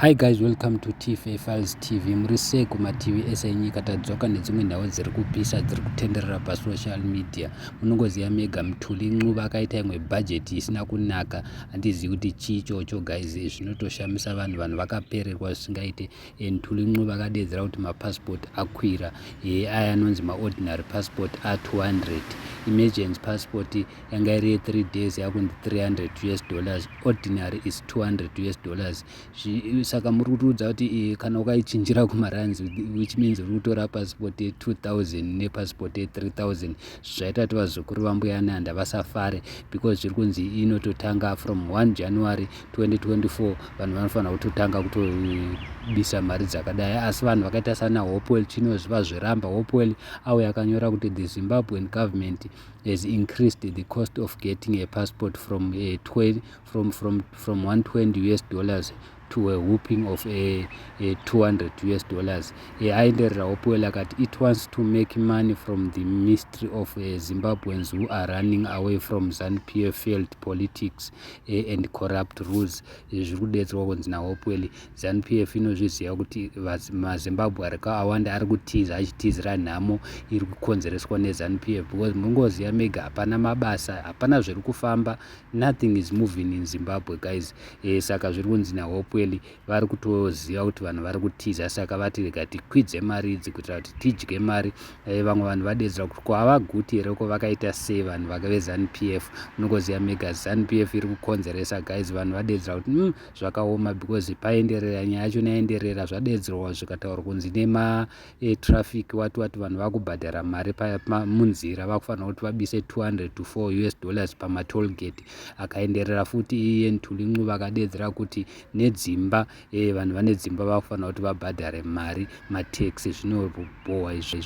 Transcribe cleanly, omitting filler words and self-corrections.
Hi guys, welcome to TFA Files TV. Muri sei kumativi ese enyika? Tadzoka nedzimwe nhau dziri kupisa, dziri kutenderera pasocial media. Munongoziva mega, Mthuli Ncube akaita imwe bhajeti isina kunaka. Handizivi kuti chii ichocho, guys. Zvinotoshamisa vanhu. Vanhu vakapererwa zvisingaite. Mthuli Ncube akadedzera kuti mapassport akwira. Aya anonzi maordinary passport a200, emergency passport yanga iri ye3 days yakunzi US$300, ordinary is $200. Saka muri kutiudza kuti kana ukaichinjira kumarands, which means uri kutora passport ye2000 nepassport ye3000. Zvaita kuti vazukuru vambuya Nehanda vasafare, because zviri kunzi inototanga from 1 January 2024. Vanhu vanofanira kutotanga kutobisa mari dzakadai, asi vanhu vakaita sana Hopewell Chin'ono vazviramba. Hopewell auya akanyora kuti the Zimbabwean government has increased the cost of getting a passport from, a 20, from US$120 to a whopping of a $200. Aenderera Hopewell akati it wants to make money from the mystery of Zimbabweans who are running away from ZANU-PF failed politics and corrupt rules. Zviri kudetserwa kunzi naHopewell, ZANU-PF inozviziva kuti maZimbabwe awanda ari kutiza, achitizira nhamo iri kukonzereswa neZANU-PF, because mungoziva mega, hapana mabasa, hapana zviri kufamba. Nothing is moving in Zimbabwe, guys. Saka zviri kunzi naHopewell, vari kutoziva kuti vanhu vari kutiza, saka vati rega tikwidze mari idzi kuitira kuti tidye mari. Vamwe vanhu vadedzera kuti ko havaguti here? Ko vakaita sei vanhu veZANU-PF? Unongoziva mega, ZANU-PF iri kukonzeresa, guys. Vanhu vadedzera kuti zvakaoma, because paenderera nyaya yacho naenderera, zvadedzerwa zvikataurwa kunzi nematraffic wati wati vanhu vakubhadhara mari munzira, vakufanira kuti vabise 200 to 4 US dollars pamatollgate. Akaenderera futi iye Mthuli Ncube akadedzera kuti nedzimba, vanhu vane dzimba vakufanira kuti vabhadhare mari, matax. Zvinobhowa izvi.